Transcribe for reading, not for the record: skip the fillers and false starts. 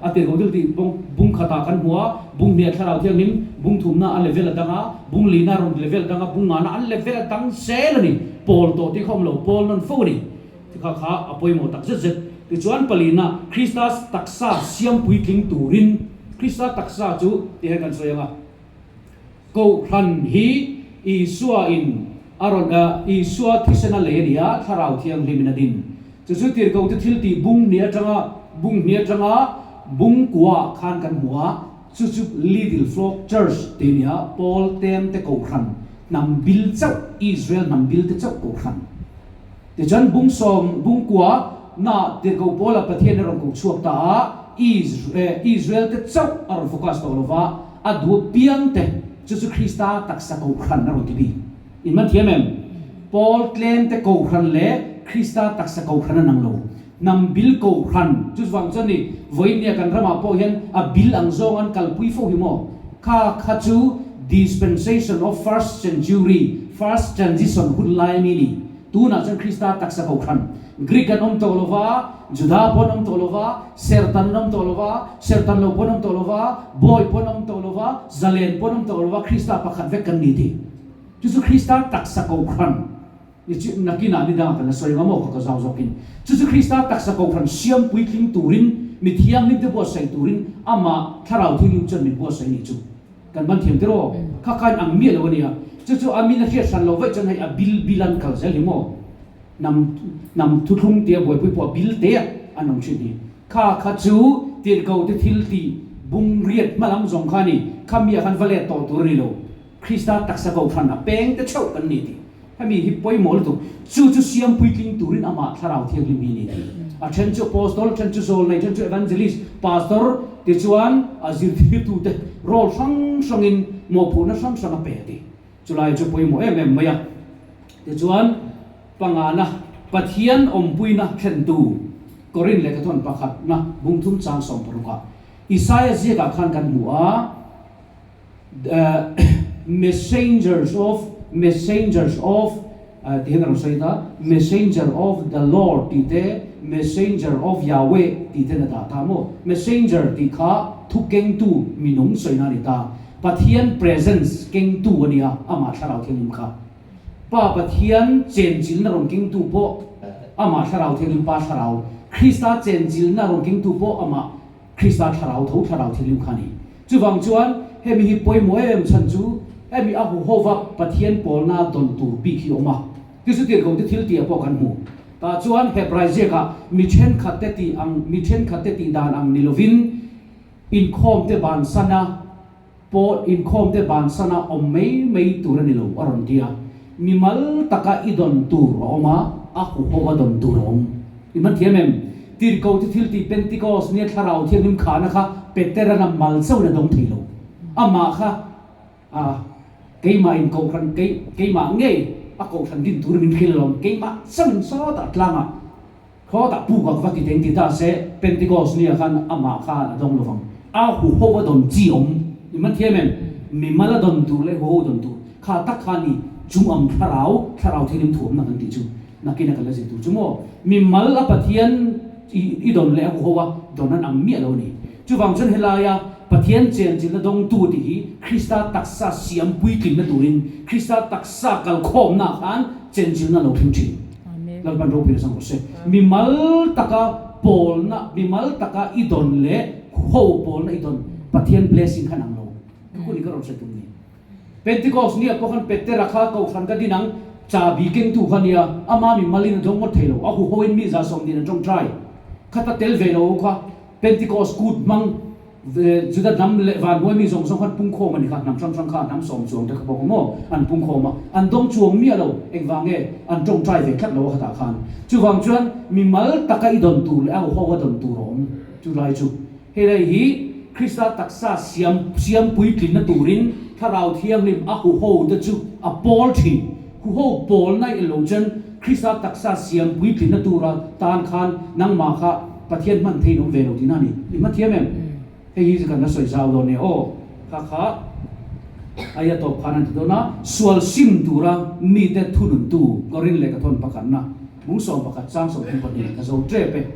a tirhkoh thil tih bung khatah kan hmu a, bung hniah Thlarau Thianghlim, bung thumna a level a dang a, bung lina rawn level a dang a, bung ngana an level a dang zel a ni. Pawl tawh tih kha awm lo, pawl nawn fo a ni. Ti kha kha a pawimawh tak zet zet. Tichuan palina, Krista taksa siam puitling turin, Krista taksa chu ti hian kan sawi ang a, Kohhran hi Isua in a rawn a, Isua thisen a lei a ni a, Thlarau Thianghlim in a din. Chu chu tirhkohte thil tih bung hnih atanga bung hnih atanga bung kuaah khan kan hmu a, chu chu Little Flock Church tih a ni a, Paul Tem te Kohhran hnam bil chauh, Israel hnam bil te chauh Kohhran. Tichuan bung sawm bung kua na tirhkoh Paula Pathian a rawn koh chhuak ta a, Israel te chauh a rawn focus tawh lo va, A duh piang te chu chu Krista taksa kohhran a rawn ti bik. In man thiam em? Paul tlem te kohhran leh Krista taksa kohhran a nang lo. Hnam bil kohhran chu chuvang chuan ni vawiinnia kan ramah pawh hian a bil ang zawng an kalpui fo hi maw? Kha kha chu dispensation of first century, first transition hun lai a mi ni. Tunah chuan Krista taksa kohhran, Greek an awm tawh lo va, Juda pawh an awm tawh lo va, Sertan an awm tawh lo va, Sertan lo pawh an awm tawh lo va, Bawi pawh an awm tawh lo va, Zalen pawh an awm tawh lo va, Krista pakhat vek kan ni tih. Chu chu Krista taksa kohhran ni chu nakinah ni dangah kan la sawi ang a maw ka ka zau zawkin. Chu chu Krista taksa kohhran siam puitling turin, mi thianghlimte buatsaih turin amah Thlarau Thianghlim chuan min buatsaih a nih chu. Kan ban thiam tiraw? Kha khain ang miah lo a nia. Chu chu a min a hriat hran lo vaih chuan hei a bil bil an kal zel hi maw? Hnam hnam thuthlung tia buaipui pawh a bil te an awm thin hi. Kha kha chu tirhkoh te thil tih bung riat hma lam zawng kha a ni. Kha miah khan va let tawh tur a ni lo. Krista taksa kohhran a peng te chauh kan ni tih. Hemi hi pawimawh lutuk. Chu chu siam puitling turin amah Thlarau Thianghlim hi a ni tih. A then chu Apostle, a then chu Zawlnei, a then chu Evangelist, Pastor tichuan a zirtirtute role hrang hrangin mawhphurhna hrang hrang a pe a ti. Chulai chu pawimawh em em mai a. Tichuan pangana Pathian awmpuina thlentu Korin lehkhathawn pakhatna bungthum chang 16 ah Isaia ziakah khan kan hmu a. Messengers of Messengers of tih hian a rawn sawi ta, Messenger of the Lord tih te, Messenger of Yahweh tih ten a dah ta maw? Messenger tih kha thu kengtu minung sawina a ni ta. Pathian presence kengtu a nia, amah Thlarau Thianghlim kha. Pa Pathian chenchilna rawn kengtu pawh amah Thlarau Thianghlim, Pa Thlarau. Krista chenchilna rawn kengtu pawh amah Krista thlarau tho thlarau thianghlim kha a ni. Chuvang chuan hemi hi pawimawh em em chhan chu hemi a huhova Pathian pawlna dawn tur bik hi a awm a. Tichu tirhkoh te thil tih ah pawh kan hmu. Tah chuan Hebrai ziakah mi thenkhat te tih ang mi thenkhat te tih dan ang ni lovin inkhawm te bansan a pawh inkhawm te bansan a awm mai mai tur a ni lo a rawn ti a. Mimal taka i dawn tur a awm a, a huhova dawn tur a awm. I man thiam em? Tirhkoh te thil tih Pentecost nia Thlarau Thianghlim khahna kha Petera'n a mal chauhin a dawng thei lo. Amah kha a keimah in kohhran kei keimah ngei a kohhran din turin min hrilh alawm, keimah chauhin sawtah tlangah khawtah puk a ka va ti teng ti ta se Pentecost nia khan amah khan a dawng lovang. A huho a dawn chi awm. I man thiam em? Mimal a dawn tur leh huho dawn tur kha tak kha ni chung ang Thlarau, Thlarau Thianghlim thuamna kan tih chu. Nakin a kan la zir tur chu maw? Mimal a Pathian i dawn leh a huho a dawn an ang miah lo a ni. Chuvang chuan helaia Pathian chenchilhna dawngtu tih hi Krista taksa siam puitlinna turin Krista taksa kalkhawmna khan chenchilhna a lo thleng thin. Lalpan ropui na chang rawh se. Mimal taka pawlna, mimal taka i dawn leh huho pawlna i dawn Pathian blessing khan ang lo. Ka kun i ka rawn hre tum ni. Pentecost nia pawh khan Petera kha kohhran ka din ang, chabi kengtu kha nia, ama mi malin a dawng ngawt thei lo, a huhoin mi 120 an tawngtai khat a tel ve lo kha Pentecost kut hmang Juda hnam leh vanhnuai mi zawng zawng khan pungkhawm a ni kha, hnam hrang hrang kha hnam sawm chuang te kha bawk maw an pungkhawm a, an dawng chuang miah lo, engvang nge an tawngtai ve tlat lo a khatah khan. Chuvang chuan mi mal taka i dawn tur leh a huho a dawn tur a awm chulai chu. Helai hi Krista taksa siam siam puitlinna turin Thlarau Thianghlim a huho te chu a pawl thin. Huho pawl naih lo chuan Krista taksa siam puitlinna tura tan khan nangmah kha Pathian hman theiin awm ve lo tihna a ni. I hma thiam em? Hei hi kan la sawi zau dawn nia aw. Kha kha aia tawp khan an ti dawn a, sual sim tura mite thununtu Korin lehkhathawn pakhatna bung 11 chang 32 ka zo tep e.